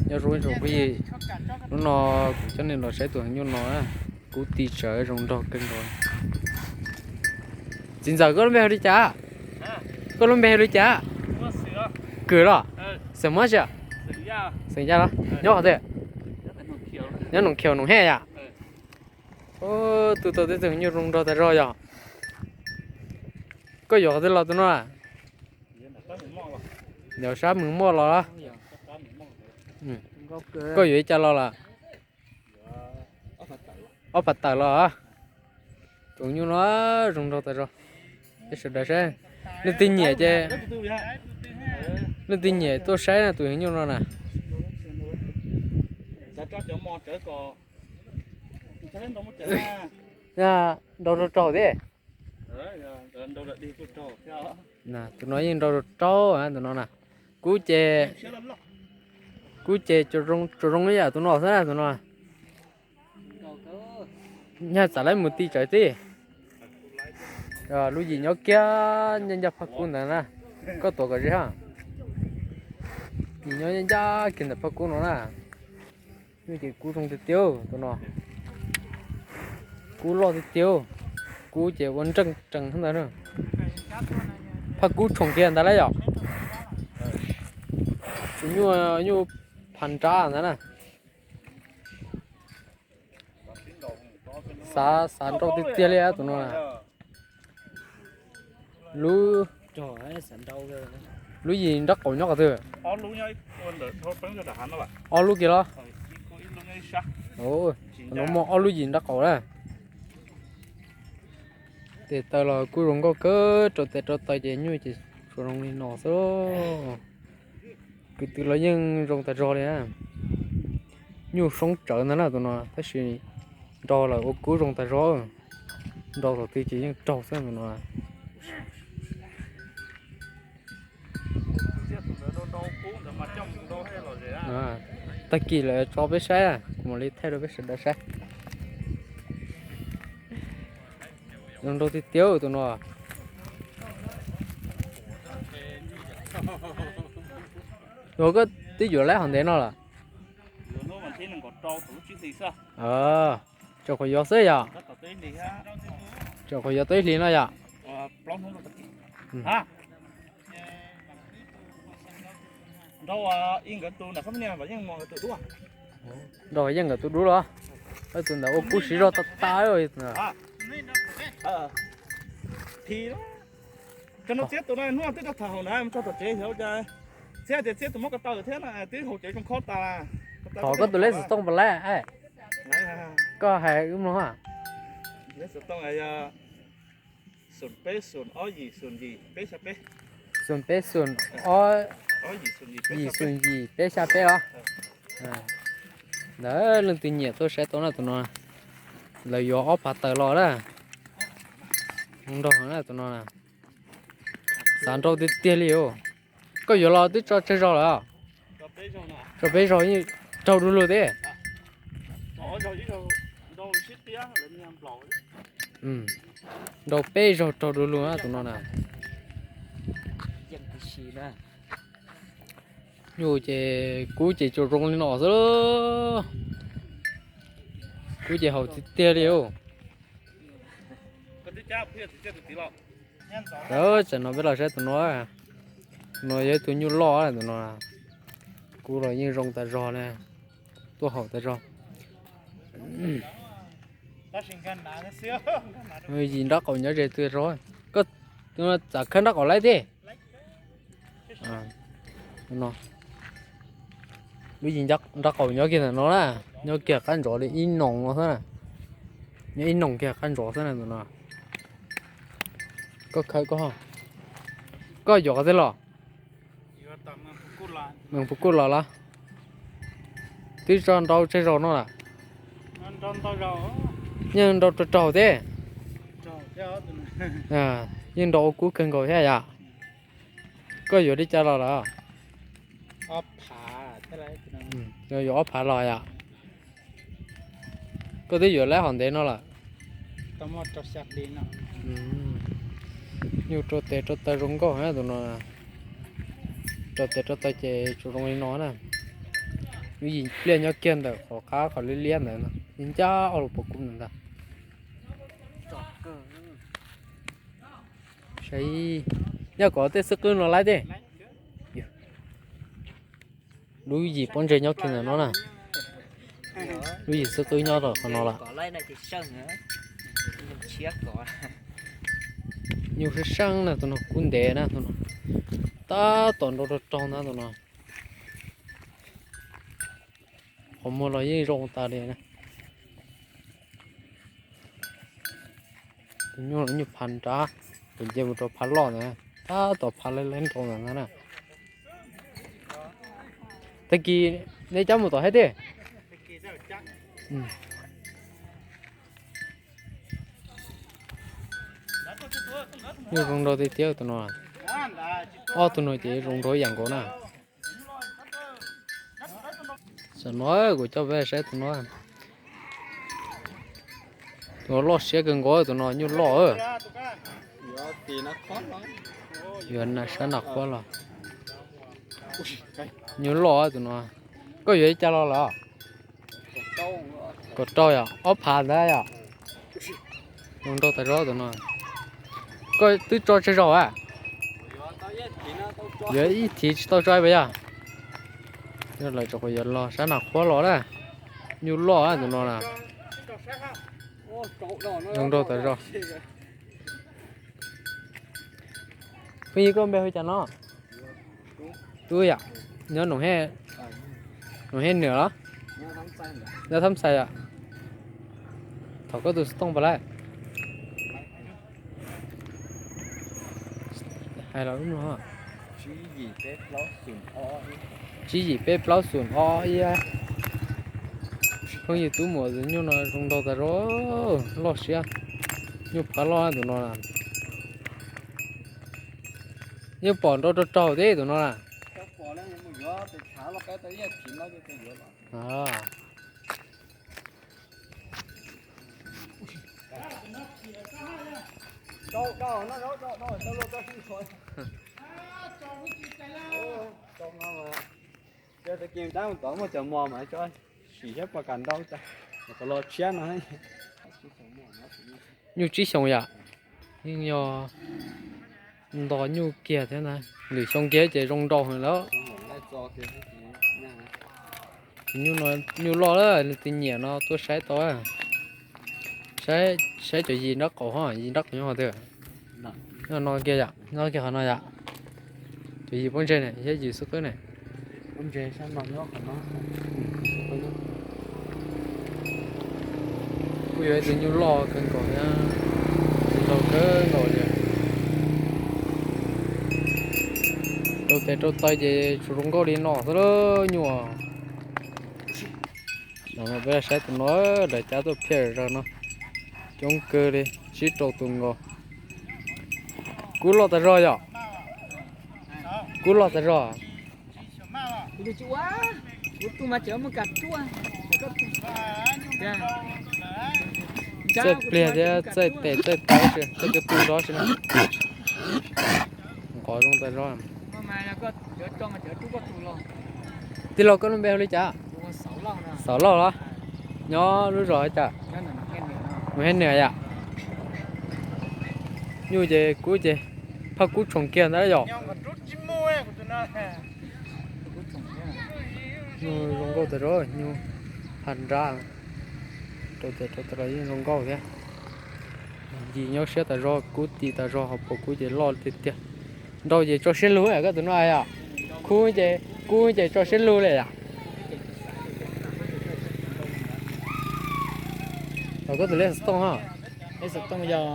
Nyob zoo ib tsoom phooj ywg, hnub no kuv coj nej los saib tus heev nyuj no, kub ti tsawv zoo nraug kawg nkaus. Txiv ntxawm, koj lub npe hu li cas? Koj lub npe hu li cas? Kws los? Xeem Mob tsi? Xeem Yaj los? Nyob qhov twg? Nyob Noom Khiaus Noom Hej yom? Tus tau tib tug heev nyuj zoo nraug tas zog yom. Koj yuav qhov twg los tus no? Yuav sab Mws Moj los? Koj yuav li cas los lawm? Ob phav tawm los. Tus heev nyuj no zoo nraug tas zog. Peb sawv daws saib, leej twg nyiam ces, leej twg nyiam tuaj saib na tus heev nyuj no na. Nrau rau raug thiab. Tus no yeej nrau rau raug tus no na. Kub ces, kub ces tsuas zoo ib yam tus no xwb na tus no. Nyaj txav lawv mus ti tsawv tib. Lub yim nyob kiag ncaj ncaj phaj kub ntawd na. Koj tuav kom ze ha. Yim nyob ncaj ncaj kiag ntawm phaj kub no na. Ces kub zoo tiag tiag tus no. Kub loj tiag tiag. Kub ces ua nreej rees ntawd na. Phaj kub tshoom kiag ntawd lawm yom. Tus nyuj, nyuj phav nrab ntawd na. Xav, xav nrau tiag tiag li tus no. Lub, lub yim nrab qaum nyob qhov twg? Ob lub kiag los? Tus no muaj ob lub yim nrab qaum na. Tes taw los kuj zoo nkauj kawg, rau tes rau taw ces nyuj ces tsuas zoo li no xwb. Kwv tw los yeej zoo tas zog li na. Nyuj soob tsawv ntag na tus no, tab sis nrau lawm ua kub zoo tas zog. Nrau thaum twg ces yeej raug xwb tus no. Tag kis lawm tso peb saib, kuv mam li thaij rau peb sawv daws saib. Zoo nraug tiag tiag tus no. Yog koj twb yuav laib hov ntev no lawm? Tseem qhuav yuav xwb yom? Tseem qhuav yuav tau ib hlis no yom? Nrau yeej nkawd tus dub los? Tus ntawd ua kub siv zog tas tas. Txiab tus no hnub twb rau tham hauv na, txog tom tsev xyov cas, txiab tias txiab tus muab ko taw thiab na, twb haus cawv zoo khob tas. Thov koj tus lej xov tooj pas lawm, koj hais wb mloog. Lej xov tooj yog xoom peb xoom ob yim xoom yim peb xya peb. Xoom peb xoom ob yim xoom yim peb xya peb os. Ntawd leej twg nyiam tuaj saib tau na tus no. Lawv yuav ob phav tawm los na. Nrog na tus no. Xav nrau tiag tiag li os. Koj yuav los twb tso tsawg zaug lawm? Tso peb zaug yeej raug du lug thiab. Nrau peb zaug raug du lug na tus no na. Nyuj ces kub ces tsuas zoo li no xwb. Kub ces haum tiag tiag li os. Tam no peb los saib tus no. Tus no yog ib tug nyuj loj tus no. Kub los yeej zoo tas zog na. Tuaj haum tas zog. Yim nrab qaum nyob ze twg zog. Koj txav khawb nrab qaum laib thiab. Lub yim nrab qaum nyob kiag ntawm no na. Nyob kiag qab ntsos li ib noos no xwb na. Nyob ib noos kiag qab ntsos xwb na tus no. Koj khawb koj, koj yuav qhov twg los? Mees puv kuj los los? Twb tso nrau tsawg zaus no lawm? Yeej nrau raug raug thiab. Yeej nrau ua kub kawg nkaus thiab yom. Koj yuav li cas los lawm? Yuav ob phav los yom. Koj twb yuav laib hov ntev no lawm? Nyuj rau tes rau taw zoo nkauj na tus no. Rau tes rau taw ces tsuas zoo li no na. Lub yim pliaj nyob kiag ntawm qhov qab qhov liab liab ntawd no, ncaj ob lub pob kub ntawd ntag. Saib, yog kom tej xib qwb no laib tej. Lub yim pob ntseg nyob kiag ntawm no na. Lub yim xib qwb nyob rau qhov no lawm. Nyuj sab seej na tus no, kub ntev na tus no. Tab tom nrau rau raug ntag tus no. Qhov muag los yeej zoo tas li na. Tus nyuj, nyuj phav nrab, tus nce mus rau phav loj ntawd, tab tom phav laib laib nrau ntawd na. Tag kis neb cab mus tom thiab tiag. Nyuj zoo nraug tiag tiag tus no. Ob tug no ces zoo nraug ib yam nkaus na. Tam no kuv coj peb saib tus no. Tus no loj siab kawg nkaus tus no, nyuj loj. Yuav sab nas qhuab los. Nyuj loj tus no. Koj yuav li cas los lawm? Kaum rau yom, ob phav ntawd yom. Zoo nraug tas zog tus no. Koj twb tso tsawg zaus a? Yuav ib thiv tsis tau tso puas yog? Lawv tso kuv yuav los sab nas qhuab los na. Nyuj loj tus no na. Zoo nraug tas zog. Phooj ywg, koj npe hu cas no? Tub yom, nyob Noom Hej, Noom Hej Nwm los? Nyob Thab Xais yom. Thov koj tus xov tooj pas lawm. Hais los lub no. Tsib yim peb plaub xoom ob ib. Phooj ywg, tub muam tus nyuj no zoo nraug tas zog, loj siab. Nyuj phav loj tus no. Yeej pom nrau rau raug tib tus no na. Sim thiab pom kam nrau, los tshiab no. Nyuj tsib xyoos yom, yeej yog nto nyuj kiag thiab na, lwm xyoo kiag ces zoo nraug heev lawm. Tus nyuj no nyuj loj lawm, leej twg nyiam no tuaj saib tau. Saib cov yim nrab qaum ho, yim nrab qaum nyob qhov twg? No kiag yom, nyob kiag qhov no yom. Cov yim pob ntseg ne thiab yim xwb qwb ne. Kuj yog ib tug nyuj loj kawg nkaus thiab, tsis loj kawg nkaus li. Rau tes rau taw ces tsuas zoo nkauj li no xwb lawm nyuj. Peb saib tus no, lawv cab tuaj phiaj zog no, coob kawg li, tsib rau tus nkaus. Kub loj tas zog yom? Kub loj tas zog. Txawj pliag thiab txawj tes txawj taw, txawj kawg tu nrov si na. Nqov zoo tas zog. Tij laug, koj lub npe hu li cas? Xauv Lauj los? Nyob lub zos li cas? Mus hab nws yom. Nyuj ces kub ces phaj kub tshoom kiag ntawd yom. Nyuj zoo nkauj tas zog, nyuj phaj nrab, rau tes rau taw los yeej zoo nkauj thiab. Yim nyob siab tas zog, kub ti tas zog, hauv paus kub ces loj tiag tiag. Nrau ces tso siab lug, koj tus no yom. Kub ces, kub ces tso siab lug li yom. Koj tus lej xov tooj ho? Lej xov tooj yog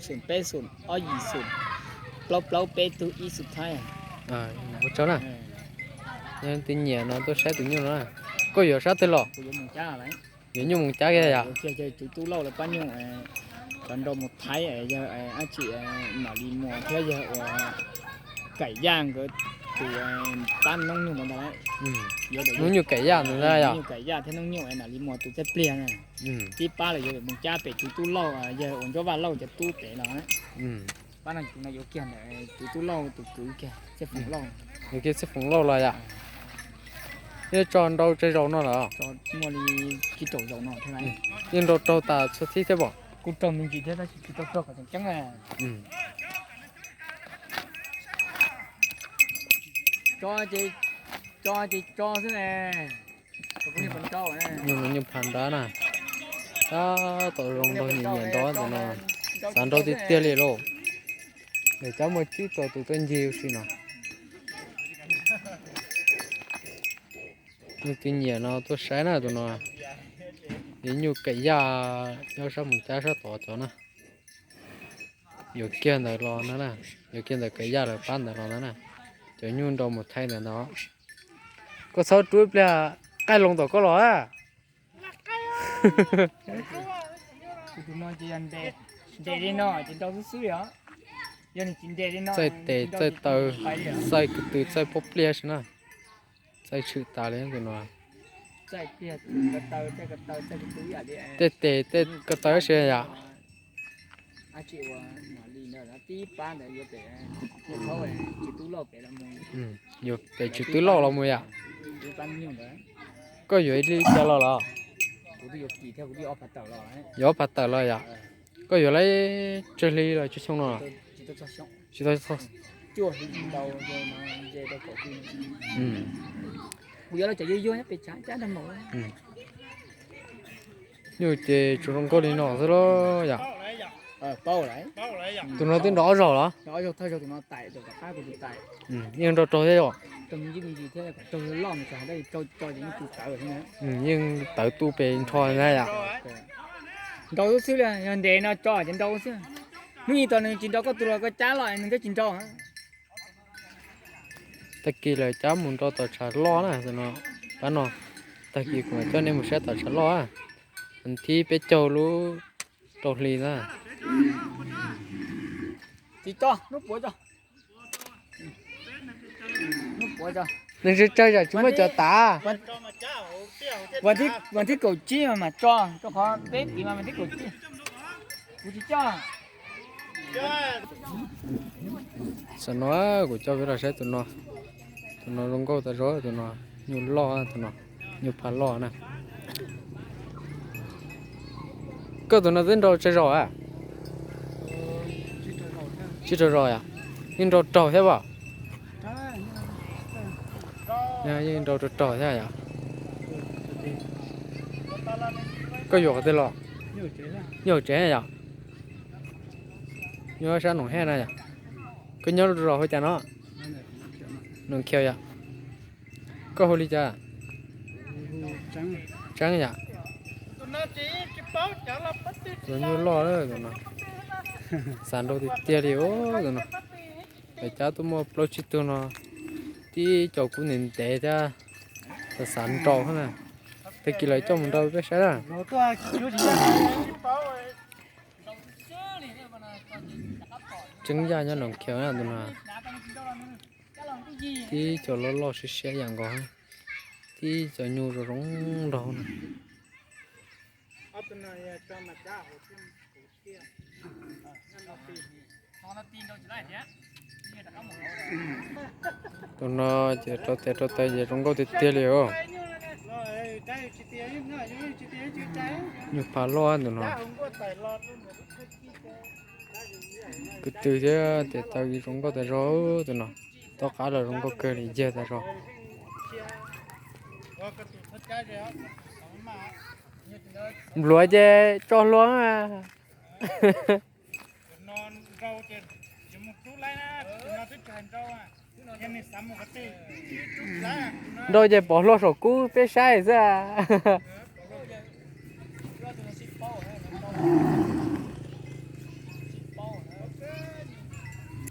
xoom peb xoom ob yim xoom plaub plaub peb tug ib xoom thaib. Ua tsaug na. Yog leej twg nyiam no tuaj saib tus nyuj no na. Koj yuav sab twg los? Yuav nyuj Moos Cab kiag yom? Tus tub Lauj lawv pab nyuj, cov nrau mus Thaib, yog dab tsi, Nom Lis Muas thiab yog ua Kaim Yaj nkawd tus pab noob nyuj ntawd ntag. Noob nyuj Kaim Yaj ntawd ntag yom? Kaim Yaj thiab noob nyuj Nom Lis Muas tus txhiaj pliag na. Tib pab los yuav Moos Cab pem tus tub Lauj, yog ua Ntsuab Vaj Lauj cov tub pem los. Pab no yuav kiag ntawm tus tub Lauj tus kwv kiag, Txhiaj Foom Lauj. Yuav kiag Txhiaj Foom Lauj los yom? Yeej tso nrau tsawg zaus no lawm? Muaj li tsib rau zaus no thiab. Yeej nrau raug tas txhua txhij thiab pom? Kuj raug me ntsis thiab tab sis tsis tau raug kom tseem ceeb. Tso ces tso xwb ne. Nyuj no nyuj phav nrab na. Tab tom zoo nraug nyiam nyiam nrau tus no. Xav nrau tiag tiag li lauj. Nws cov muaj tsib rau tus tuaj ncig ua si no. Nyuj twb nyiam no tuaj saib na tus no. Yog nyuj kaim yaj nyob sab mus cab sab tod cov na. Yuav kiag ntawd los na, yuav kiag ntawd kaim yaj lawv pab ntawd los ntawd na. Cov nyuj nrau mus thaij ntawd ntag. Koj txhob rub ib pliag qaij loo tom koj los. Txaij tes txaij taw, txaij kwv tw txaij pob pliaj si na. Txaij tshwm tas li tus no. Tej tes tej ko taw si yom. Yuav pem tswv twb loj los mus yom. Koj yuav ib li cas los los? Yuav ob phav tawm los yom. Koj yuav lawv tsawg hli los tsawg xyoo no? Tsis tau. Nyuj ces tsuas zoo nkauj li no xwb los yom. Tus no twb nrau ob zaug los? Yeej nrau raug thiab yom. Yeej tawv tu pes nrho na yom. Nrau xwb li, yog ntev no tso ces nrau xwb. Hnub ib tog nws tsis nrau koj tus los koj cab los nws twb tsis nrau. Tag kis lawv cab mus nrau tom tshav loj na tus no. Pab no, tag kis kuv mam coj nej mus saib tom tshav loj. Thib peb caug lub rau hli na. Tsis tso, hnub puav tso. Hnub puav tso. Nws tsawg tsawg yam tsis muaj cov tav. Vas thib kaum tsib mas mam tso, rau qhov peb tiv mas vas thib kaum tsib. Kuv tsis coj. Xam no kuv coj peb los saib tus no. Tus no zoo nkauj tas zog, tus no nyuj loj, tus no nyuj phav loj na. Koj tus no twb nrau tsawg zaus a? Tsib rau zaus yom. Yeej nrau raug thiab pom? Yeej nrau raug raug thiab yom. Koj yuav qhov twg los? Nyuj hauv tsev yom. Nyuj sab Noom Hej na yom. Koj nyob lub zos hu cas no? Noom Khiaus yom. Koj hu li cas? Tseeb yom. Tus nyuj loj tus no. Xav nrau tiag tiag li tus no. Lawv cab tuaj muaj plaub tsib tug no, tib co kub ntev ntev thiab, xav xav nrau na. Tag kis lawv coj mus nrau peb saib na. Tseeb yaj nyob Noom Khiaus na tus no. Tib co loj loj siab siab yam nkaus, tib co nyuj zoo zoo nraug na. Tus no ces rau tes rau taw ces zoo nkauj tiag tiag li os. Nyuj phav loj tus no. Kwv tw thiab tes taw zoo nkauj tas zog tus no. Tom qab los zoo nkauj kawg li yag tas zog. Npluav ces tso hlua. Nrau ces pov hlua saum kub peb saib xwb.